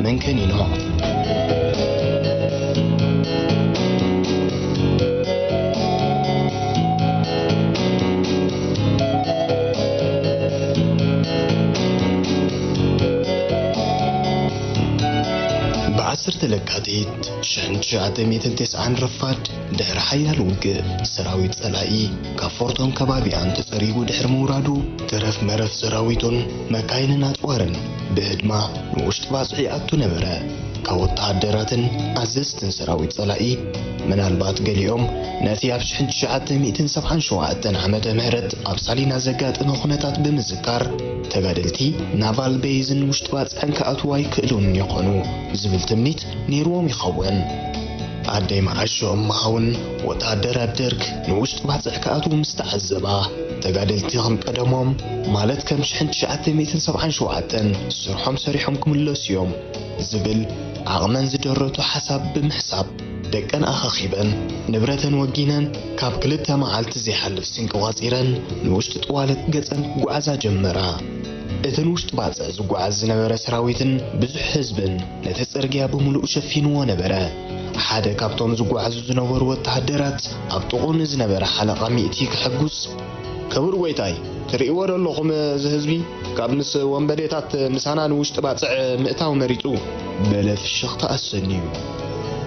መንከኒኖ። ብ10 ለካቲት ሽሕን ትሽዓተ ሚእትን ተስዓን ረፋድ፣ ድሕሪ ሓያል ውግእ፣ ሰራዊት ጸላኢ ካብ ፎርቶን ከባቢኣን ተጸሪጉ ድሕሪ ምውራዱ፣ ተረፍ መረፍ ሰራዊቱን መካይንን ኣጽዋርን ብህድማ ንውሽጢ ባጽዕ ይኣቱ ነበረ። ካብ ወተሃደራትን ኣዘዝትን ሰራዊት ጸላኢ፣ ምናልባት ገሊኦም ነቲ ኣብ ሽሕን ትሽዓተ ሚእትን ሰብዓን ሸውዓተን ዓመተ ምህረት ኣብ ሳሊና ዘጋጠመ ኩነታት ብምዝካር፣ ተጋደልቲ ናቫል ቤይዝን ውሽጢ ባጽዕን ክኣትዉ ኣይክእሉን ይኾኑ ዝብል ትምኒት ነይርዎም ይኸውን። ኣደይ መዓሾ እማሃውን ወተሃደራት ደርግ ንውሽጢ ባጽዕ ክኣትዉ ምስ ተዓዘባ፣ ተጋደልቲ ከም ቀደሞም፣ ማለት ከም ሽሕን ትሽዓተ ሚእትን ሰብዓን ሸውዓተን ስርሖም ሰሪሖም ክምለሱ እዮም ዝብል ዓቕመን ዝደረቶ ሓሳብ ብምሕሳብ፣ ደቀን ኣኻኺበን፣ ንብረተን ወጊነን፣ ካብ ክልተ መዓልቲ ዘይሓልፍ ስንቂ ቋጺረን፣ ንውሽጢ ጥዋለት ገጸን ክጓዓዛ ጀመራ። እቲ ንውሽጢ ባጽዕ ዝጓዓዝ ዝነበረ ሰራዊትን ብዙሕ ህዝብን ነቲ ጽርግያ ብምሉኡ ሸፊንዎ ነበረ። ሓደ ካብቶም ዝጓዓዙ ዝነበሩ ወተሃደራት ኣብ ጥቕኡ ንዝነበረ ሓለቓ ሚእቲ ክሕጉስ፣ "ክቡር ጐይታይ፣ ትርእይዎ ዶ ኣለኹም እዚ ህዝቢ ካብ ምስ ወንበዴታት ምሳና ንውሽጢ ባጽዕ ምእታው መሪጹ?" በለ ፍሽኽታ ኣሰንዩ።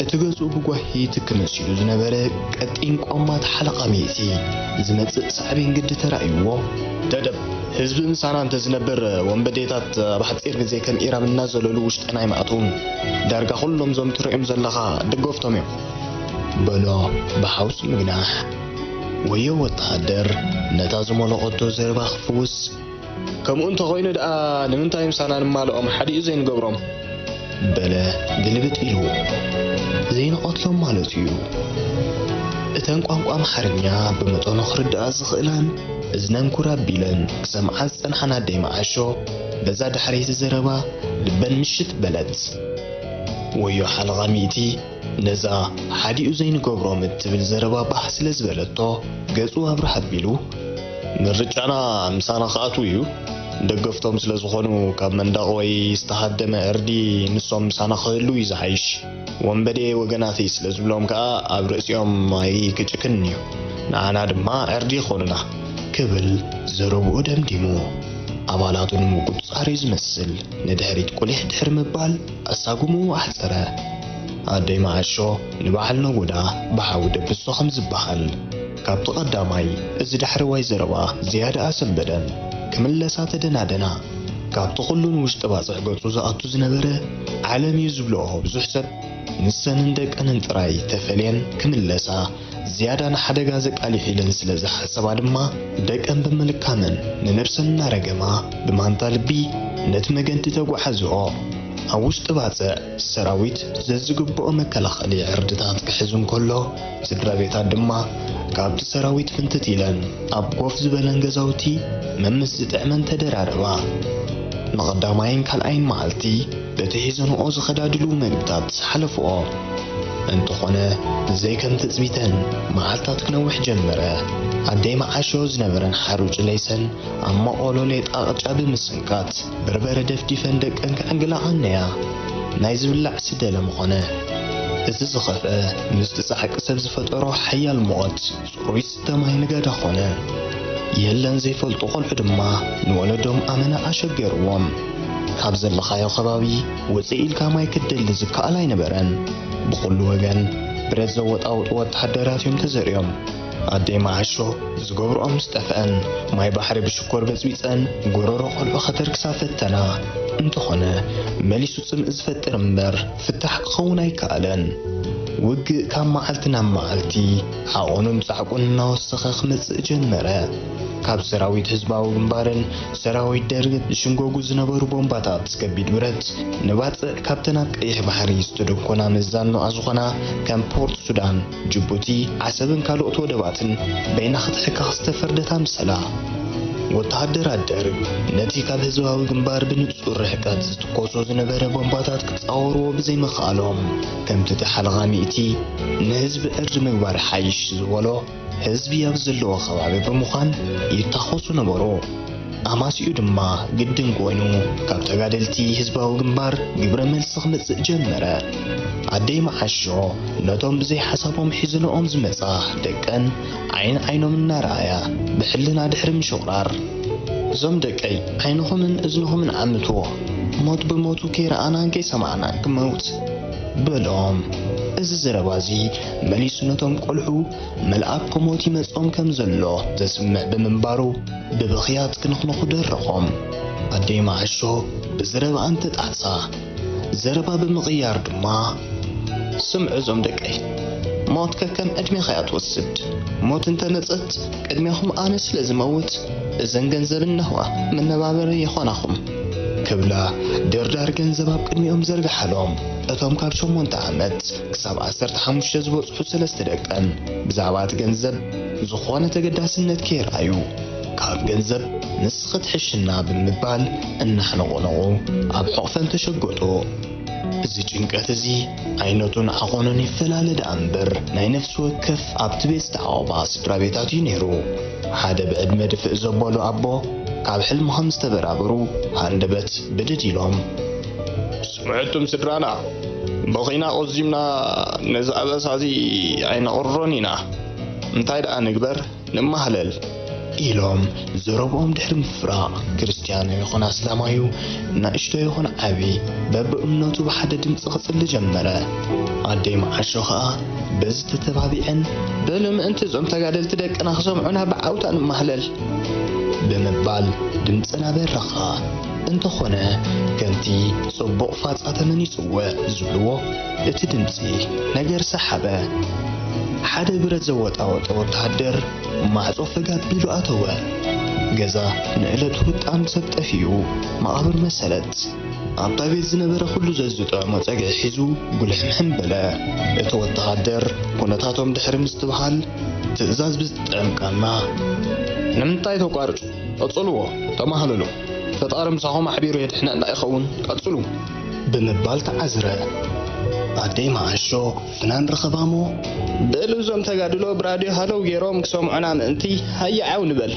እቲ ገጹ ብጓሂ ትክ መሲሉ ዝነበረ ቀጢን ቋማት ሓለቓ ሚእቲ፣ ዝመጽእ ሳዕቤን ግዲ ተራእይዎ። "ደደብ፣ ህዝቢ ምሳና እንተ ዝነብር፣ ወንበዴታት ኣብ ሓጺር ግዜ ከም ኢራብ እናዘለሉ ውሽጥና ኣይምኣትዉን። ዳርጋ ኩሎም እዞም ትርእዮም ዘለኻ ደገፍቶም እዮም" በሎ ብሓውሲ ምግናሕ። ወዮ ወተሃደር ነታ ዝሞለቐቶ ዘረባ ክፍውስ፣ "ከምኡ እንተኾይኑ ደኣ ንምንታይ ምሳና ንማልኦም ሓዲኡ ዘይንገብሮም?" በለ ግልብጥ ኢሉ። "ዘይንቐትሎም ማለት እዩ?" እተን ቋንቋ ኣምሓርኛ ብመጠኑ ክርድኣ ዝኽእላን እዝነን ኩር ኣቢለን ክሰምዓ ዝጸንሓን ኣደይ መዓሾ፣ በዛ ዳሕረይቲ ዘረባ ልበን ምሽት በለት። ወዮ ሓለቓ ሚእቲ ነዛ ሓዲኡ ዘይንገብሮም እትብል ዘረባ ባህ ስለ ዝበለቶ፣ ገጹ ኣብርህ ኣቢሉ፣ "ምርጫና ምሳና ክኣትዉ እዩ። ደገፍቶም ስለ ዝኾኑ፣ ካብ መንደቕ ወይ ዝተሃደመ ዕርዲ ንሶም ምሳና ክህልዉ እዩ ዝሓይሽ። ወንበዴ ወገናተይ ስለ ዝብሎም ከኣ፣ ኣብ ርእሲኦም ኣይክጭክንን እዩ። ንዓና ድማ ዕርዲ ይኾኑና" ክብል ዘረብኡ ደምዲሙ። ኣባላቱ ንምቁጽጻር እዩ ዝመስል ንድሕሪት ቁሊሕ ድሕሪ ምባል ኣሳጉምኡ ኣሕጸረ። ኣደይ መዓሾ ንበዓል ነጎዳ ብሓዊ ደብሶ ከም ዝበሃል፣ ካብቲ ቀዳማይ እዚ ዳሕረዋይ ዘረባ ዝያዳ ኣሰንበደን። ክምለሳ ተደናደና። ካብቲ ኩሉ ንውሽጢ ባጽዕ ገጹ ዝኣቱ ዝነበረ ዓለም እዩ ዝብልኦ ብዙሕ ሰብ፣ ንሰንን ደቀንን ጥራይ ተፈልየን ክምለሳ ዝያዳ ንሓደጋ ዘቃልዕ ኢለን ስለ ዝሓሰባ ድማ፣ ደቀን ብምልካመን ንነብሰን እናረገማ፣ ብማንታ ልቢ ነቲ መገዲ ተጓዓዝኦ። ኣብ ውሽጢ ባጽዕ፣ ሰራዊት ዘዝግብኦ መከላኸሊ ዕርድታት ክሕዝ እንከሎ፣ ስድራ ቤታት ድማ ካብቲ ሰራዊት ፍንትት ኢለን ኣብ ኮፍ ዝበለን ገዛውቲ መምስ ዝጥዕመን ተደራረባ። ንቐዳማይን ካልኣይን መዓልቲ በቲ ሒዘንኦ ዝኸዳ ድሉው መግብታት ሓለፍኦ። እንተኾነ፣ ዘይከም ትጽቢተን መዓልታት ክነውሕ ጀመረ። ኣደይ መዓሾ ዝነበረን ሓሩጭ ለይሰን ኣብ መቐሎ ሌጣ ቅጫ ብምስንካት፣ በርበረ ደፍዲፈን ደቀን ክዕንግላ ቀነያ። ናይ ዝብላዕ ስደለ ምኾነ። እቲ ዝኸፍአ፣ ምስቲ ጻዕቂ ሰብ ዝፈጠሮ ሓያል ሙቐት፣ ጽሩይ ዝስተ ማይ ንጋዳ ኾነ። የለን ዘይፈልጡ ቆልዑ ድማ ንወለዶም ኣመና ኣሸገርዎም። ካብ ዘለኻዮ ከባቢ ውጽእ ኢልካ ማይ ክትደሊ ዝከኣል ኣይነበረን። ብኹሉ ወገን ብረት ዘወጣውጡ ወተሃደራት እዮም ተዘርዮም። ኣደይ መዓሾ ዝገብርኦ ምስ ጠፍአን፣ ማይ ባሕሪ ብሽኮር በጽቢጸን፣ ጎረሮ ቆልዑ ከተርክሳ ፈተና። እንተኾነ፣ መሊሱ ጽምኢ ዝፈጥር እምበር፣ ፍታሕ ክኸውን ኣይከኣለን። ውግእ ካብ መዓልቲ ናብ መዓልቲ፣ ዓቐኑን ጻዕቁን እናወሰኸ ክመጽእ ጀመረ። ካብ ሰራዊት ህዝባዊ ግንባርን ሰራዊት ደርግን ዝሽንጎጉ ዝነበሩ ቦምባታት ከቢድ ብረት፣ ንባጽዕ ካብተን ኣብ ቀይሕ ባሕሪ ዝተደኮና መዛኖኣ ዝኾና ከም ፖርት ሱዳን፣ ጅቡቲ፣ ዓሰብን ካልኦት ወደባትን በይና ክትሕከኽ ዝተፈርደታ ምሰላ። ወተሃደራት ደርግ ነቲ ካብ ህዝባዊ ግንባር ብንጹር ርሕቀት ዝትኮሶ ዝነበረ ቦምባታት ክጻወርዎ ብዘይምኽኣሎም፣ ከምቲ እቲ ሓለቓ ሚእቲ፣ "ንህዝቢ ዕርዲ ምግባር ሓይሽ" ዝበሎ፣ ህዝቢ ኣብ ዘለዎ ከባቢ ብምዃን ይታኾሱ ነበሩ። ኣማሲኡ ድማ ግድን ኮይኑ ካብ ተጋደልቲ ህዝባዊ ግንባር ግብረ መልሲ ክመጽእ ጀመረ። ኣደይ መዓሾ ነቶም ብዘይ ሓሳቦም ሒዝንኦም ዝመጻ ደቀን ዓይን ዓይኖም እናረኣያ ብሕልና ድሕሪ ምሽቑራር፣ "እዞም ደቀይ ዓይንኹምን እዝንኹምን ዓምትዎ፣ ሞት ብሞቱ ከይረኣናን ከይሰማዕናን ክመውት" በሎም። እዚ ዘረባ እዚ መሊሱ ነቶም ቆልዑ መልኣክ ክሞት ይመጾም ከም ዘሎ ዘስምዕ ብምንባሩ ብብኽያት ክንኽንኹ ደረኾም። ኣደይ መዓሾ ብዘረባኣን ተጣዕሳ። ዘረባ ብምቕያር ድማ፣ "ስምዑ እዞም ደቀይ፣ ሞት ከከም ዕድሜኻ እያ ትወስድ። ሞት እንተመጸት ቅድሜኹም ኣነ ስለ ዝመውት እዘን ገንዘብ እነህዋ መነባበሪ ይኾናኹም" ክብላ ደርዳር ገንዘብ ኣብ ቅድሚኦም ዘርግሓሎም። እቶም ካብ ሸሞንተ ዓመት ክሳብ ዓሰርተ ሓሙሽተ ዝበጽሑ ሰለስተ ደቀን ብዛዕባ እቲ ገንዘብ ዝኾነ ተገዳስነት ከይረኣዩ፣ ካብ ገንዘብ ንስኺ ትሕሽና ብምባል እናሕነቑነቑ ኣብ ሕቑፈን ተሸገጡ። እዚ ጭንቀት እዚ ዓይነቱን ዓቐኑን ይፈላለ ደኣ እምበር፣ ናይ ነፍሲ ወከፍ ኣብቲ ቤት ዝተዓቖባ ስድራ ቤታት እዩ ነይሩ። ሓደ ብዕድመ ድፍእ ዘበሉ ኣቦ ካብ ሕልሚ ከም ዝተበራበሩ ሃንደበት ብድድ ኢሎም፣ "ስምዕቱም ስድራና፣ በኺና ቆዚምና ነዚ ኣበሳ እዚ ኣይነቕርሮን ኢና። እንታይ ደኣ ንግበር? ንማህለል" ኢሎም ዘረብኦም ድሕሪ ምፍራቕ፣ ክርስትያኖ ይኹን ኣስላማዩ፣ ንእሽቶ ይኹን ዓቢ፣ በብእምነቱ ብሓደ ድምጺ ክጽሊ ጀመረ። ኣደይ መዓሾ ኸኣ በዚ ተተባቢዐን፣ "በሉ ምእንቲ እዞም ተጋደልቲ ደቅና ክሰምዑና ብዓውታ ንማህለል" ብምባል ድምጽን ኣበረኻ። እንተኾነ፣ ከምቲ ጽቡቕ ፋጻ ተመኒጽዎ ዝብልዎ፣ እቲ ድምጺ ነገር ሰሓበ። ሓደ ብረት ዘወጣወጠ ወተሃደር ማዕጾ ፈግ ኣቢሉ ኣተወ። ገዛ ንዕለቱ ህጣን ሰብ ጠፊኡ መቓብር መሰለት። ኣብታ ቤት ዝነበረ ኩሉ ዘዝጥዕሞ ጸግዒ ሒዙ ጉልሕምሕም በለ። እቲ ወተሃደር ኩነታቶም ድሕሪ ምስትብሃል፣ ትእዛዝ ብዝጥዕም ቃና፣ "ንምንታይ ተቋርጹ? ቀጽልዎ፣ ተማህለሉ። ፈጣሪ ምሳኹም ኣሕቢሩ የድሕነና ይኸውን። ቀጽሉ" ብምባል ተዓዝረ። ኣደይ መዓሾ ፍናን ረኸባሞ፣ "በሉ እዞም ተጋድሎ ብራድዮ ሃለው ገይሮም ክሰምዑና ምእንቲ ሃየ ዓው ንበል።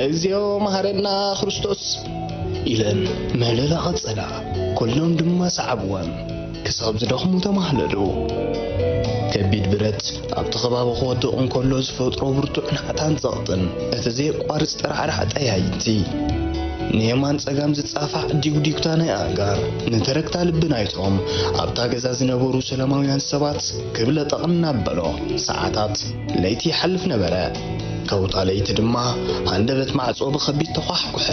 እግዚኣብሔር መሃረና ክርስቶስ" ኢለን ምህለላ ቀጸላ። ኩሎም ድማ ሰዓብወን። ክሳብ ዝደኽሙ ተማህለሉ። ከቢድ ብረት ኣብቲ ከባቢ ክወድቕ እንከሎ ዝፈጥሮ ብርቱዕ ናዕታን ጸቕጥን፣ እቲ ዘየቋርጽ ጠራዕራዕ ጠያይቲ፣ ንየማን ጸጋም ዝጻፋዕ ዲጉዲጉታ ናይ ኣእጋር፣ ንተረግታ ልቢ ናይቶም ኣብታ ገዛ ዝነበሩ ሰላማውያን ሰባት ክብለጠቕ እናበሎ፣ ሰዓታት ለይቲ ይሓልፍ ነበረ። ከውታ ለይቲ ድማ ሃንደበት ማዕጾ ብኸቢድ ተዃሕኩሐ።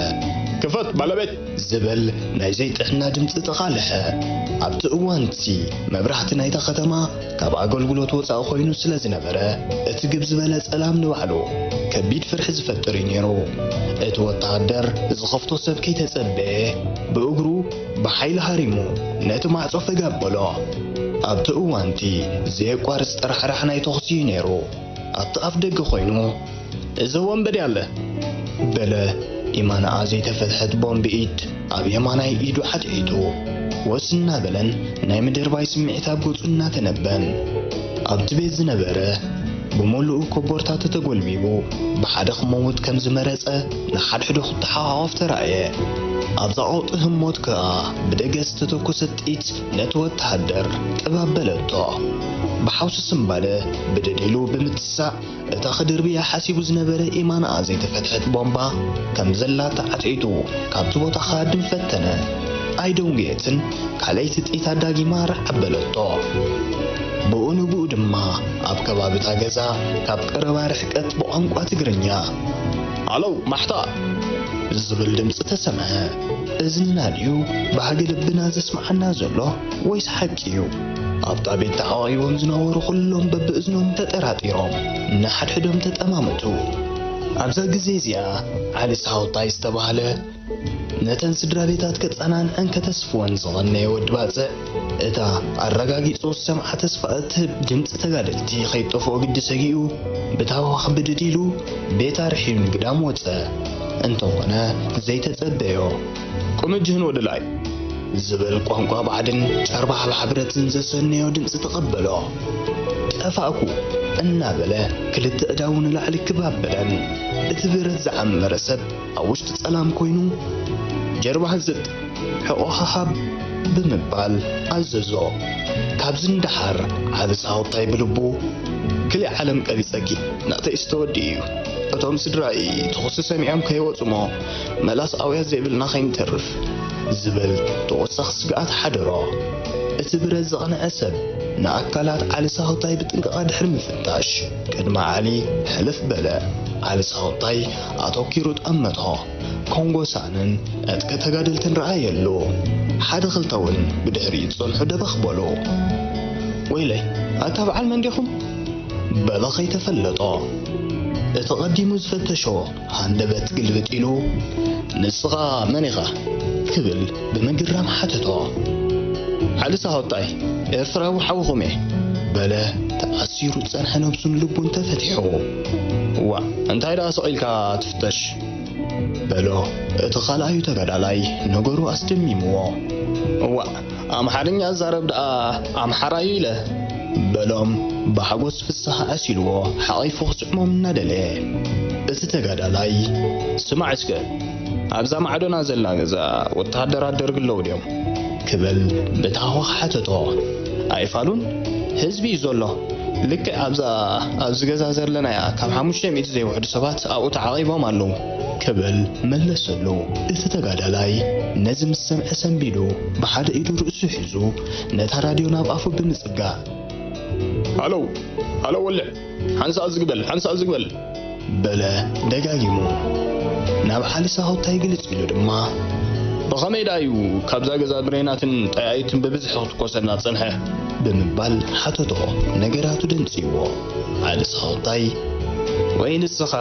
"ክፈት ባለቤት!" ዝብል ናይ ዘይጥዕና ድምጺ ተቓልሐ። ኣብቲ እዋን'ቲ መብራህቲ ናይታ ከተማ ካብ ኣገልግሎት ወጻኢ ኮይኑ ስለ ዝነበረ፣ እቲ ግብ ዝበለ ጸላም ንባዕሉ ከቢድ ፍርሒ ዝፈጥር እዩ ነይሩ። እቲ ወተሃደር ዝኸፍቶ ሰብ ከይተጸበየ፣ ብእግሩ ብሓይሊ ሃሪሙ ነቲ ማዕጾ ፈግ ኣበሎ። ኣብቲ እዋን'ቲ ዘየቋርጽ ጠራሕራሕ ናይ ተኹሲ እዩ ነይሩ። ኣብቲ ኣፍ ደገ ኮይኑ፣ "እዚ ወንበዴ ኣለ!" በለ። ኢማናኣ ዘይተፈትሐት ቦምብ ኢድ ኣብ የማናይ ኢዱ ዓትዒቱ፣ ወስ እናበለን ናይ ምድርባይ ስምዒት ኣብ ገጹ እናተነበን፣ ኣብቲ ቤት ዝነበረ ብምሉኡ ኮቦርታ ተተጎልቢቡ፣ ብሓደ ክመውት ከም ዝመረጸ ንሓድሕዱ ክተሓቋቖፍ ተራእየ። ኣብዛ ቀውጢ ህሞት ከኣ ብደገ ዝተተኮሰ ጥይት ነቲ ወተሃደር ጥብ ኣበለቶ። ብሓውሲ ስምባደ ብድድ ኢሉ ብምትሳእ፣ እታ ክድርብያ ሓሲቡ ዝነበረ ኢማናኣ ዘይተፈትሐት ቦምባ ከም ዘላ ተዓትዒቱ ካብቲ ቦታ ክሃድም ፈተነ። ኣይደንጉየትን፣ ካልኣይቲ ጥይት ኣዳጊማ ራዕ ኣበለቶ። ብኡ ንብኡ ድማ ኣብ ከባቢ እታ ገዛ ካብ ቀረባ ርሕቀት ብቋንቋ ትግርኛ፣ "ሃለው ማሕታ!" ዝብል ድምጺ ተሰምዐ። እዝንና ድዩ ባህጊ ልብና ዘስምዓና ዘሎ ወይስ ሓቂ እዩ? ኣብታ ቤት ተዓዋቒቦም ዝነበሩ ኩሎም በብእዝኖም ተጠራጢሮም ንሓድሕዶም ተጠማመቱ። ኣብዛ ግዜ እዚኣ ዓሊ ሳውታይ ዝተባህለ ነተን ስድራ ቤታት ከጸናንዐን ከተስፍወን ዝቐነየ ወዲ ባጽዕ፣ እታ ኣረጋጊጹ ዝሰምዓ ተስፋ እትህብ ድምጺ ተጋደልቲ ከይጠፍኦ ግዲ ሰጊኡ፣ ብታህዋኽ ብድድ ኢሉ ቤት ኣርሒኑ ንግዳም ወጸ። እንተኾነ ዘይተጸበዮ፣ "ቁም እጅህን ወደ ላይ!" ዝብል ቋንቋ ባዕድን ጨርባሕባሕ ብረትን ዘሰነዮ ድምጺ ተቐበሎ። "ጠፋእኩ!" እናበለ ክልተ ኣእዳዉ ንላዕሊ ክብ ኣበለን። እቲ ብረት ዝዓመረ ሰብ ኣብ ውሽጢ ጸላም ኮይኑ፣ "ጀርባኻ ዝጥ፣ ሕቖኻ ሃብ" ብምባል ኣዘዞ። ካብዚ ንደሓር ዓሊ ሳሆታይ ብልቡ፣ "ክልእ ዓለም ቀቢጸኪ፣ ናተይስ ተወዲኡ እዩ። እቶም ስድራይ ተኹሲ ሰሚዖም ከይወጹ እሞ መላስ ኣውያት ዘይብልና ከይንተርፍ" ዝብል ተወሳኺ ስግኣት ሓደሮ። እቲ ብረት ዘቕንዐ ሰብ ንኣካላት ዓሊ ሳሆታይ ብጥንቃቐ ድሕሪ ምፍታሽ፣ ቅድሚ ዓሊ ሕልፍ በለ። ዓሊ ሳሆታይ ኣተኲሩ ጠመቶ። ኮንጎሳንን ዕጥቂ ተጋደልትን ረኣየሉ። ሓደ ክልተ እውን ብድሕሪኡ ዝጸንሑ ደበኽ በሉ። "ወይለይ፣ ኣታ በዓል መን ዲኹም?" በለ ከይተፈለጦ። እቲ ቀዲሙ ዝፈተሾ ሃንደበት ግልብጥ ኢሉ፣ "ንስኻ መን ኢኻ?" ክብል ብምግራም ሓተቶ። "ዓሊ ሳሆታይ፣ ኤርትራዊ ሓውኹም እየ" በለ፣ ተኣሲሩ ዝጸንሐ ነብሱን ልቡን ተፈቲሑ። "ዋእ፣ እንታይ ደኣ ስቕ ኢልካ ትፍተሽ?" በሎ እቲ ካልኣዩ ተጋዳላይ ነገሩ ኣስደሚምዎ። "እዋእ፣ ኣምሓርኛ እዛረብ ደኣ ኣምሓራዩ ኢለ" በሎም ብሓጎስ ፍስሃ ዓሲልዎ ሓቒፉ ክስዕሞም እናደለየ። እቲ ተጋዳላይ፣ "ስማዕ እስከ፣ ኣብዛ ማዕዶና ዘላ ገዛ ወተሃደራት ደርጊ ኣለዉ ድዮም?" ክብል ብታህዋኽ ሓተቶ። "ኣይፋሉን፣ ህዝቢ እዩ ዘሎ። ልክዕ ኣብዛ፣ ኣብዚ ገዛ ዘለናያ ካብ ሓሙሽተ ሚእቲ ዘይውሕዱ ሰባት ኣብኡ ተዓቒቦም ኣለዉ" ክብል መለሰሉ። እቲ ተጋዳላይ ነዚ ምስ ሰምዐ ሰንቢዱ ብሓደ ኢዱ ርእሱ ሒዙ ነታ ራድዮ ናብ ኣፉ ብምጽጋዕ፣ "ሃሎ፣ ሃሎ ወልዕ፣ ሓንሳእ ዝግበል፣ ሓንሳእ ዝግበል" በለ ደጋጊሙ። ናብ ዓሊ ሳሆታይ ግልጽ ኢሉ ድማ፣ "ብኸመይ ደኣ እዩ ካብዛ ገዛ ብሬናትን ጠያይትን ብብዝሒ ክትኮሰና ዝጸንሐ?" ብምባል ሓተቶ። ነገራቱ ደንጽይዎ። ዓሊ ሳሆታይ፣ "ወይ ንስኻ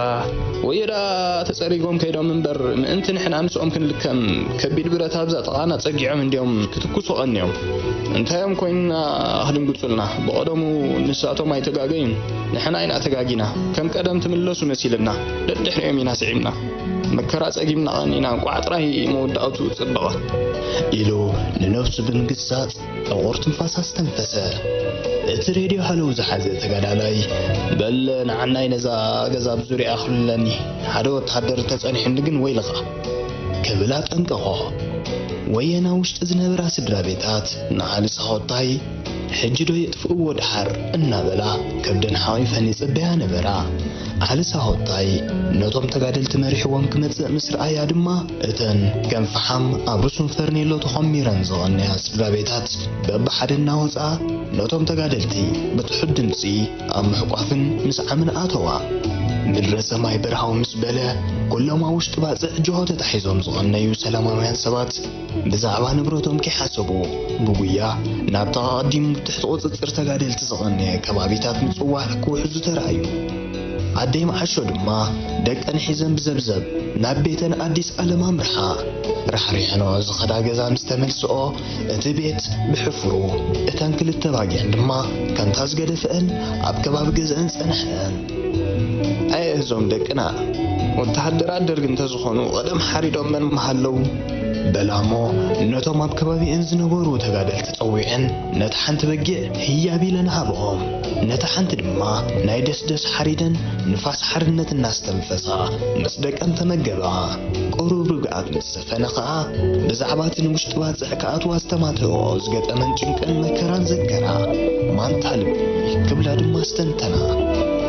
ወዮ ደኣ ተጸሪጎም ከይዶም እምበር፣ ምእንቲ ንሕና ምስኦም ክንልከም፣ ከቢድ ብረት ኣብዛ ጥቓና ጸጊዖም እንድዮም ክትኩሱ ቀንዮም። እንታይ እዮም ኮይንና ክድንግጹልና? ብቐደሙ ንሳቶም ኣይተጋገዩን፣ ንሕና ኢና ተጋጊና። ከም ቀደም ትምለሱ መሲልና፣ ደድሕሪኦም ኢና ስዒብና። መከራ ጸጊምና ቀኒና፣ እንቋዕ ጥራይ መወዳእቱ ጽበቐ" ኢሉ ንነብሱ ብምግሳጽ ዕቑር ትንፋስ ኣስተንፈሰ። እቲ ሬድዮ ሃለው ዝሓዘ ተጋዳላይ፣ "በል ንዓናይ ነዛ ገዛ ብዙርያ ክልለኒ፣ ሓደ ወተሃደር ተጸኒሑኒ ግን ወይልኻ" ክብል ኣጠንቀቖ። ወየና ውሽጢ ዝነበራ ስድራ ቤታት ንዓሊ ሳሆታይ፣ "ሕጂ ዶ የጥፍእዎ ደሓር?" እናበላ ከብደን ሓቒፈን ይጽበያ ነበራ። ዓሊ ሳሆታይ ነቶም ተጋደልቲ መሪሕዎም ክመጽእ ምስ ረኣያ ድማ፣ እተን ከም ፈሓም ኣብ ርእሱን ፈርኔሎ ተኾሚረን ዝቐነያ ስድራ ቤታት በብሓደ እናወጽኣ ነቶም ተጋደልቲ ብትሑት ድምጺ ኣብ ምሕቋፍን ምስዓምን ኣተዋ። ምድረ ሰማይ በርሃው ምስ በለ፣ ኩሎም ኣብ ውሽጢ ባጽዕ ጅሆ ተታሒዞም ዝቐነዩ ሰላማውያን ሰባት ብዛዕባ ንብረቶም ከይሓሰቡ፣ ብጉያ ናብታ ኣቐዲሙ ብትሕቲ ቁጽጽር ተጋደልቲ ዝቐነየ ከባቢታት ምጽዋዕ ክውሕዙ ተራእዩ። ኣደይ መዓሾ ድማ ደቀን ሒዘን ብዘብዘብ ናብ ቤተን ኣዲስ ዓለም ኣምርሓ። ራሕሪሐንኦ ዝኸዳ ገዛ ምስ ተመልስኦ፣ እቲ ቤት ብሕፍሩ፣ እተን ክልተ ባጊዕን ድማ ከምታ ዝገደፈአን ኣብ ከባቢ ገዛአን ጸንሐን። ኣየ እዞም ደቅና፣ ወተሃደራት ደርጊ እንተዝኾኑ ቀደም ሓሪዶመን ምሃለዉ። በላ እሞ ነቶም ኣብ ከባቢአን ዝነበሩ ተጋደልቲ ጸዊዐን ነታ ሓንቲ በጊዕ ህያብ ኢለን ሃብኦም። ነታ ሓንቲ ድማ ናይ ደስደስ ሓሪደን ንፋስ ሓርነት እናስተንፈሳ ምስ ደቀን ተመገባ። ቁሩብ ርግኣት ምስ ሰፈነ ኸኣ ብዛዕባ እቲ ንውሽጢ ባጽዕ ክኣትዋ ዝተማትኦ ዝገጠመን ጭንቅን መከራን ዘከራ። ማንታ ልቢ ክብላ ድማ ኣስተንተና።